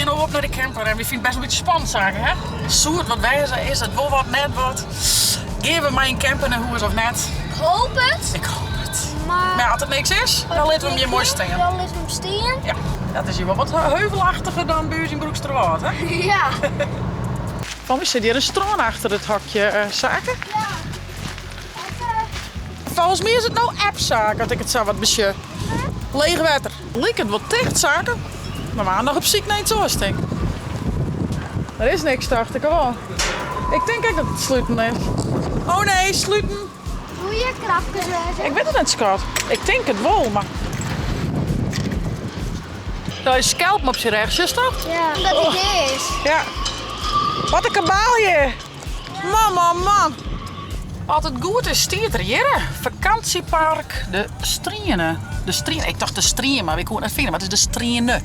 gean no op nei de camper en wy fine it best in bytsje spannend saken, hè? Soe it wat wêze? Is it wol wat, net wat? Gean we mei in camper nei hûs of net? Ik hoop it. Ik hoop it. Mar Mar as it niks is, dan litte we him hjir moai stean. Dan litte we him stean. Ja, dat is hjir wol wat heuvelachtiger dan by ús yn Broeksterwâld, hè? Ja. Fan my sit hjir in strân achter it hokje, Sake. Ja. Folgens my is it no eb, Sake, as ik it sa wat besjoch. Leech wetter. Liket wol ticht, Sake. Mar we ha noch op syk nei iets oars, tink. Der is niks, tocht ik al. Ik tink ek dat it sluten is. Oh nee, sluten. Goeie krabkes wêze. Ik wit it net, skat. Ik tink it wol, mar. Daar is skelpen op syn rêch, sjochst dat? Ja, dat it is. Ja. Wat in kabaal hjir. Man, man, man. As it goed is stiet der hjirre, Vakantiepark De Striene. De Striene, ik tocht De Strien, mar ik koe it net fine, mar it is De Striene.